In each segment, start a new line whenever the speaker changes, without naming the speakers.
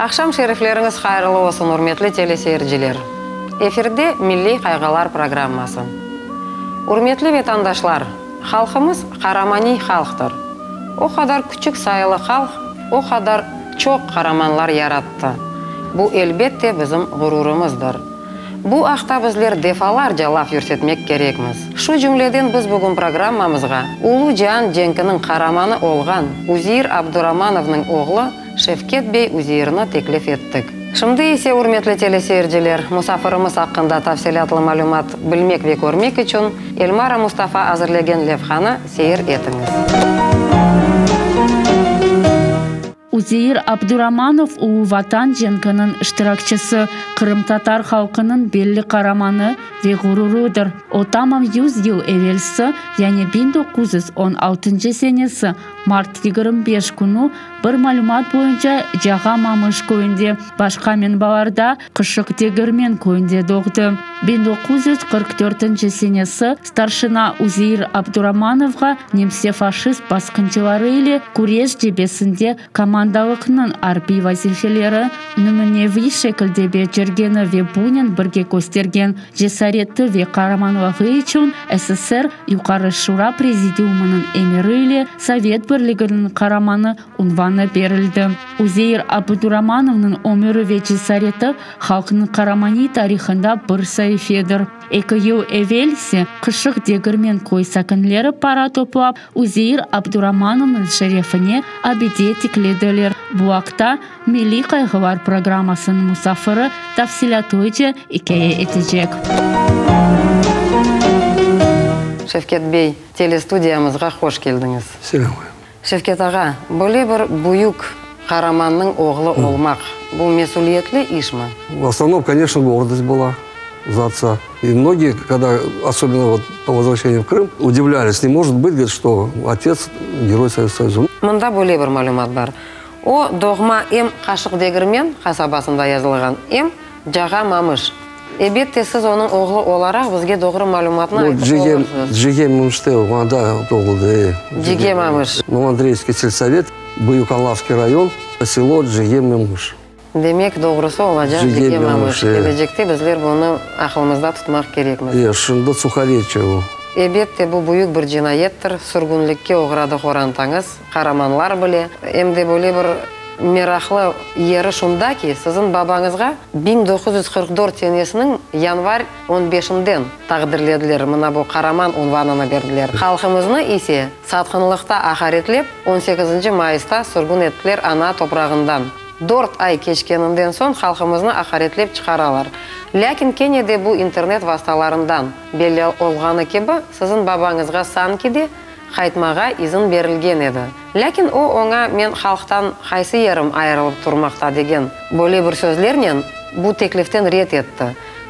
Aqşam şerifleriñiz hayırlı olsun, ürmetli teleseyirciler! Efirde Milliy qayğılar programması. Ürmetli vetandaşlar, halqımız qaramaniy halqtır. O qadar küçük sayılı halq o qadar çoq qaramanlar yarattı. Bu, elbette, bizim ğururımızdır. Bu aqta bizler defalarca laf yürsetmek kerekmiz. Şu cümleden biz bugün programmamızğa Ulu cian cenkiniñ qaramanı olğan Üzeir Abduramanovnıñ oğlu Şevket bey Üzeirni teklif ettik. Şimdi ise, ürmetli teleseyirciler, musafirimiz aqqında tafsilâtlı malümat bilmek ve körmek içün Elmara Mustafa azırlegen levhanı seyir etiñiz.
Üzeir Abduramanov Ulu Vatan cenkiniñ iştirakçisi, qırımtatar halqınıñ belli qaramanı ve ğururıdır. O tamam yüz yıl evelsi, yani 1916 senesi mart 25 künü bir malümat boyunca Cağa Mamış köyünde, başqa menbalarda Qışıq Degirmen köyünde doğdı. 1944 senesi starşina Üzeir Abduramanovğa nemse-faşist basqıncıları ile küreş cebesinde komandalıqnıñ arbiy vazifeleri nümüneviy şekilde becergeni ve bunen birge köstergen cesareti ve qaramanlığı içün SSR Yuqarı Şura Prezidiumınıñ emiri ile Sovet Birliginiñ Qaramanı unvanı berildi. Üzeir Abduramanovnıñ ömüri ve cesareti halqnıñ qaramaniy tarihında bir saifedir. Eki yıl evel ise Qışıq Degirmen köy sakinleri para toplap, Üzeir Abduramanovnıñ şerefine abide tiklediler. Bu aqta Milliy qayğılar programmasınıñ musafiri tafsilâtlıca ikâye etecek.
Şevket bey, telestudiyamızğa hoş keldiñiz.
Selâm.
Şevket ağa, böyle bir büyük qaramannıñ oğlu olmaq, bu mesüliyetli işmi?
В основном, конечно, гордость была за отца. И многие, когда, особенно вот по возвращению в Крым, удивлялись, не может быть, говорит, что отец герой Советского Союза.
Mında böyle bir malümat bar. O, doğma em Qaşıq Degirmen qasabasında yazılğan, em Cağa Mamış. Ebette, siz onıñ oğlu olaraq bizge doğru malümatnı aytıp olursıñız.
Cige Mamışta anda doğuldı, e.
Cige Mamış.
Novoandreyevskiy selsovet, Büyükanlavskiy rayon, selo Cige Mamış.
Demek, doğrusı olacaq Cige Mamış. Kelecekte bizler bunı aqılımızda tutmaq kerekmiz.
E, şimdi Suhoreçye o.
Ebette, bu büyük bir cinayettir, sürgünlikke oğradı qorantañız. Qaramanlar bile. Em de böyle bir meraqlı yeri şunda ki, siziñ babañızğa 1944 senesiniñ yanvar on beşinden taqdirlediler, mına bu qaraman unvanını berdiler. Halqımıznı ise satqınlıqta aqaretlep, on sekizinci mayısta sürgün ettiler ana toprağından. Dört ay keçkeninden soñ halqımıznı aqaretlep çıqaralar. Lâkin kene de bu internet vastalarından belli olğanı kibi, siziñ babañızğa sanki de qaytmağa izin berilgen edi. Lâkin o, oña men halqtan qaysı yerim ayırılıp turmaqta degen böyle bir sözlernen bu tekliften red etti.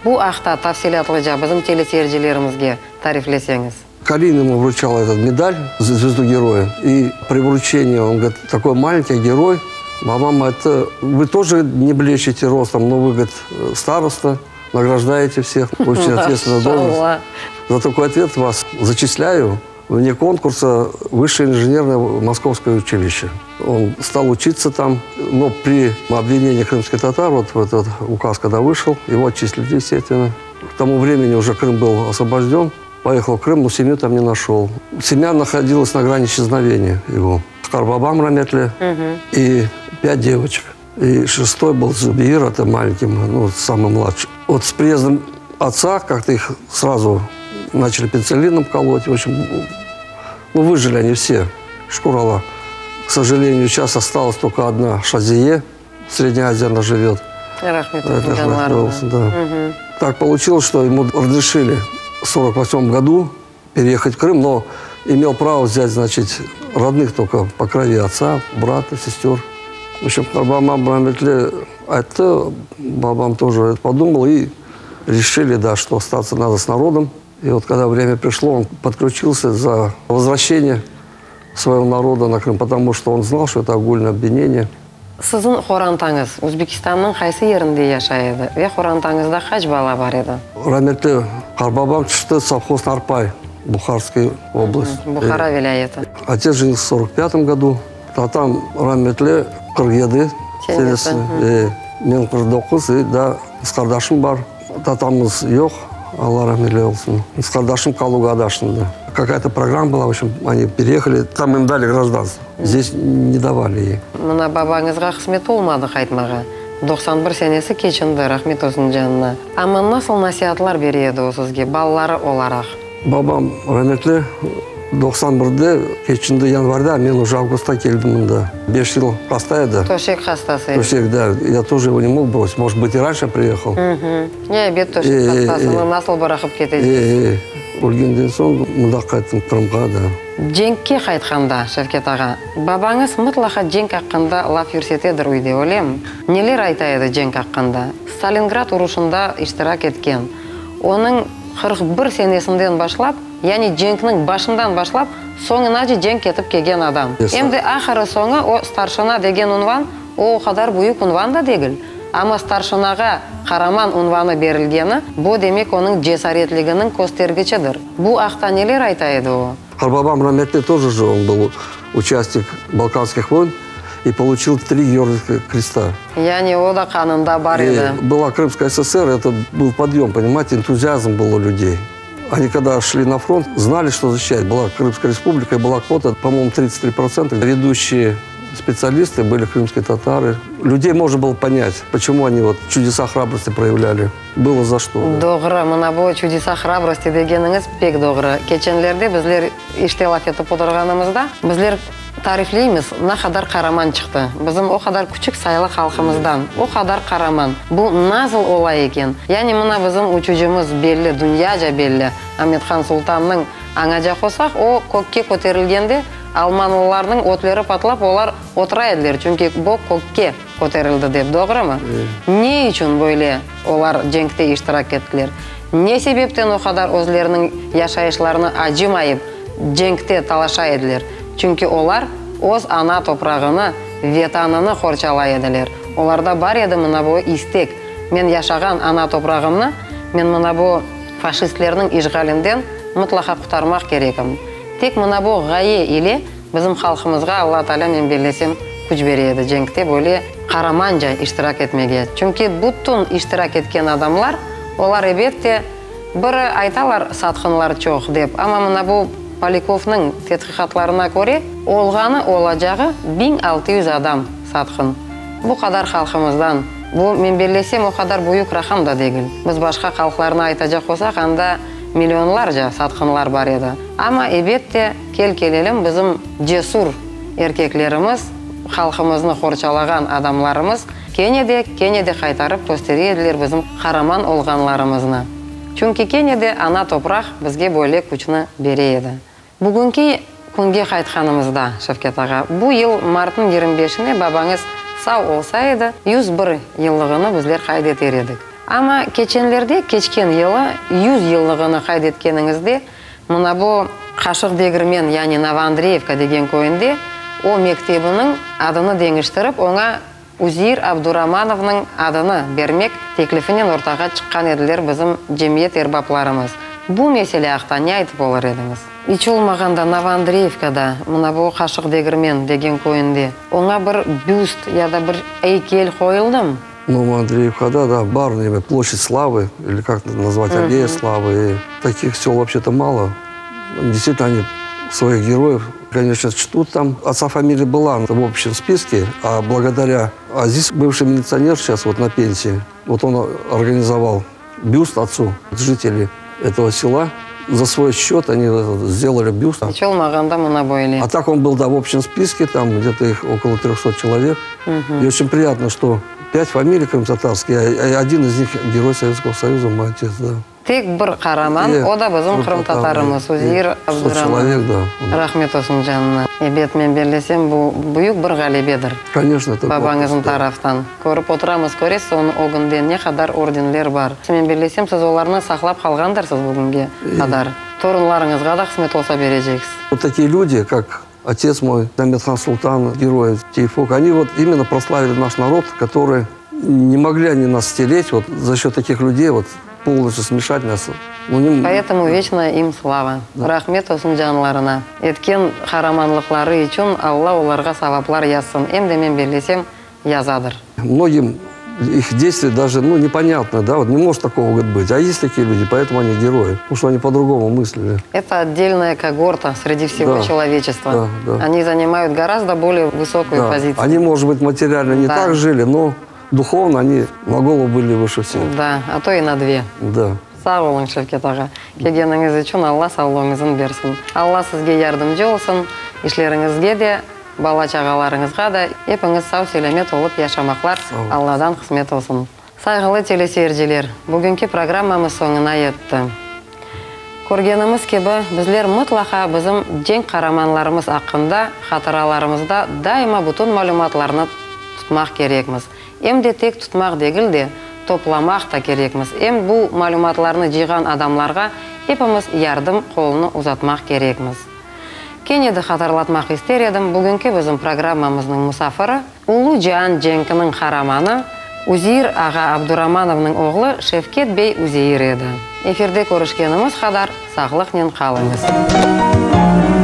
Bu aqta tafsilâtlıca bizim teleseyircilerimizge tarifleseñiz.
Kalin ему вручал этот медаль за звезду героя. И при вручении он говорит, такой маленький герой. Мама, это вы тоже не блещете ростом, но вы, говорит, староста, награждаете всех, очень ответственная должность. За такой ответ вас зачисляю вне конкурса Высшее инженерное Московское училище. Он стал учиться там, но при обвинении крымских татар, вот в этот указ, когда вышел, его отчислили, естественно. К тому времени уже Крым был освобожден. Поехал в Крым, но семью там не нашел. Семья находилась на грани исчезновения его. Qartbabam rametli и пять девочек. И шестой был Зубир, это маленьким, ну, самый младший. Вот с приездом отца как-то их сразу начали пенициллином колоть. В общем, ну, выжили они все. Şükür Alla. К сожалению, сейчас осталась только одна Шазие. В Средней Азии она живет.
Rahmet
да. Так получилось, что ему разрешили в 48 году переехать в Крым, но имел право взять, значит, родных только по крови отца, брата, сестер. В общем, babam rametli ayttı, babam тоже подумал и решили, да, что остаться надо с народом. И вот когда время пришло, он подключился за возвращение своего народа на Крым, потому что он знал, что это огульное обвинение.
Siziñ qorantañız Özbekistannıñ qaysı yerinde yaşay edi ve qorantañızda qaç bala bar edi?
Rametli qartbabam tüşti совхоз Нарпай, Бухарская область.
Buhara vilâyeti.
Отец женился в 45 году. Tatam rametli 47.
Senesi.
E, men 49, i da qız qardaşım bar. Tatamız yoq, Alla rahmetli olsun. Qız qardaşım Kalugada şimdi. Какая-то программа была, в общем, они переехали, там им дали гражданство. Здесь не давали ей.
Mına babañızğa qısmet olmadı qaytmağa. 91 senesi keçindi, rahmet olsun canına. Amma nasıl nasiatlar bere edi o sizge, balaları olaraq?
Babam rahmetli 91-de keçindi yanvarda, men уже avgustta keldim mında. 5 yıl hasta edi.
Töşek hastası edi.
Töşek, да. Я тоже его не мог бросить. Может быть, и раньше приехал.
Ne, ebet, töşek hastasını nasıl bıraqıp ketecek?
E, ölgenden soñ mında qayttım Qırımğa, da.
Cenkke qaytqanda, Şevket ağa, babañız mıtlaqa cenk aqqında laf yürsetedir üyde, öylemi? Neler ayta edi cenk aqqında? Stalingrad uruşında iştirak etken, onıñ 41 senesinden başlap, yani cenkniñ başından başlap, soñunace cenk etip kelgen adam. Em de ahırı soñu o starşina degen unvan, o o qadar büyük unvan da degil, amma starşinağa qaraman unvanı berilgeni, bu demek onıñ cesaretliginiñ köstergiçidir. Bu aqta neler ayta edi o?
Qartbabam rahmetli тоже же он был участник Балканских войн и получил три Георгиевских креста.
Yani o da qanında bar edi.
И была Крымская ССР, это был подъем, понимаете, энтузиазм был у людей. Они когда шли на фронт, знали, что защищать. Была Крымская республика, и была квота, по-моему, 33%. Ведущие специалисты были крымские татары. Людей можно было понять, почему они вот чудеса храбрости проявляли. Было за что. Да.
Doğru, mına bu чудеса храбрости degeniñiz pek doğru. Keçenlerde bizler işte laf etip oturğanımızda, bizler tarifleymiz, ne qadar qaraman çıqtı. Bizim o qadar küçük sayılı halqımızdan, o qadar qaraman. Bu nasıl ola eken? Yani mına bizim uçucımız belli, dünyaca belli, Amethan Sultannıñ añacaq olsaq, o kökke köterilgende, almanlılarnıñ ötleri patlap, olar otura ediler, çünki bu kökke köterildi dep, doğrumı? Ne içün böyle olar cenkte iştirak ettiler? Ne sebepten o qadar özleriniñ yaşayışlarını acımayıp cenkte talaşa ediler? Çünki olar öz ana toprağını, Vetanını qorçalay ediler. Olarda bar edi mına bu istek, men yaşağan ana toprağımnı men mına bu faşistlerniñ işğalinden mıtlaqa qurtarmaq kerekim. Tek mına bu ğaye ile bizim halqımızğa Alla Taalâ, men bellesem, küç bere edi cenkte böyle qaramanca iştirak etmege. Çünki bütün iştirak etken adamlar, olar, ebet de, biri aytalar satqınlar çoq dep, amma mına bu Polâkovnıñ tedqiqatlarına köre, olğanı olacağı 1600 adam satqın. Bu qadar halqımızdan. Bu, men bellesem, o qadar büyük raqam da degil. Biz başqa halqlarnı aytacaq olsaq, anda millionlarca satqınlar bar edi. Amma, ebet de, kel kelelim, bizim cesur erkeklerimiz, halqımıznı qorçalağan adamlarımız kene de, kene de qaytarıp köstere ediler bizim qaraman olğanlarımıznı. Çünki kene de ana topraq bizge böyle küçni bere edi. Bugünki künge qaytqanımızda, Şevket ağa, bu yıl martnıñ 25-ine babañız sağ olsa edi, 101 yıllığını bizler qayd eter edik. Amma keçenlerde, keçken yılı 100 yıllığını qayd etkeniñizde, mına bu Qaşıq Degirmen, yani Novoandreyevka degen köyünde o mektebiniñ adını deñiştirip, oña Üzeir Abduramanovnıñ adını bermek teklifinen ortağa çıqqan ediler bizim cemiyet erbaplarımız. Bu mesele aqta ne aytıp olur ediñiz? İç olmağanda Novoandreyevkada, mına bu Qaşıq Degirmen degen köyünde, oña bir büst ya da bir eykel qoyuldımı?
Новоандреевкада, да, бар, наверное, площадь Славы, или как это назвать, аллея Славы. И таких сел вообще-то мало. Действительно, они своих героев, конечно, чтут там. Отца фамилия была в общем списке, а благодаря Азиз, бывший милиционер сейчас вот на пенсии, вот он организовал бюст отцу жители этого села. За свой счет они сделали бюст.
İç olmağanda mına böyle.
А так он был, да, в общем списке, там где-то их около 300 человек. И очень приятно, что пять фамилий крымско-татарских, а один из них герой Советского Союза, мой отец, да.
Tek bir qaraman, o da bizim qırımtatarımız, Üzeir Abduramanov.
человек, да.
Rahmet olsun canına. Ebet, men bellesem, bu büyük bir ğalebedir.
Конечно, это
Babañıznıñ taraftan. Körip oturamız, köresiz, onıñ ögünde ne qadar ordenler bar. Men bellesem, siz olarnı saqlap qalğandırsız bugünge qadar. Torunlarıñızğa da qısmet olsa bereceksiz.
Вот такие люди, как отец мой, Аметхан Султан, герой Тейфок, они вот именно прославили наш народ, который не могли они нас стереть, вот за счет таких людей вот полностью смешать нас. Ну, не...
Поэтому вечная им слава. Rahmet olsun canlarına. Etken qaramanlıqları içün Alla olarğa savaplar yazsın. Em de men bellesem, Yazadır.
Многим их действия даже, ну, непонятно, да, вот не может такого, говорит, быть. А есть такие люди, поэтому они герои, потому что они по-другому мыслили.
Это отдельная когорта среди всего
Да,
человечества.
да, да.
Они занимают гораздо более высокую
Да.
позицию.
Они, может быть, материально не
Да.
так жили, но духовно они на голову были выше всех.
Да, а то и на две.
Да.
Sağ oluñ, Şevket ağa. Kelgeniñiz içün Alla sağlığıñıznı bersin. Alla sizge yardımcı olsun, işleriñizge de, bala-çağalarıñızğa da epiñiz sav-selâmet olıp yaşamaqlar Alladan qısmet olsun. Sayğılı teleseyirciler, bugünki programmamız soñuna yetti. Körgenimiz kibi, bizler mıtlaqa bizim cenk qaramanlarımız aqqında hatıralarımızda daima bütün malümatlarnı tutmaq kerekmiz. Em de tek tutmaq degil de, toplamaq da kerekmiz. Em bu malümatlarnı cıyğan adamlarğa epimiz yardım qolunı uzatmaq kerekmiz. Kene de hatırlatmaq ister edim, bugünki bizim programmamıznıñ musafiri, Ulu cian cenkiniñ qaramanı, Üzeir ağa Abduramanovnıñ oğlu Şevket bey Üzeir edi. Efirde körüşkenimiz qadar sağlıqnen qalıñız.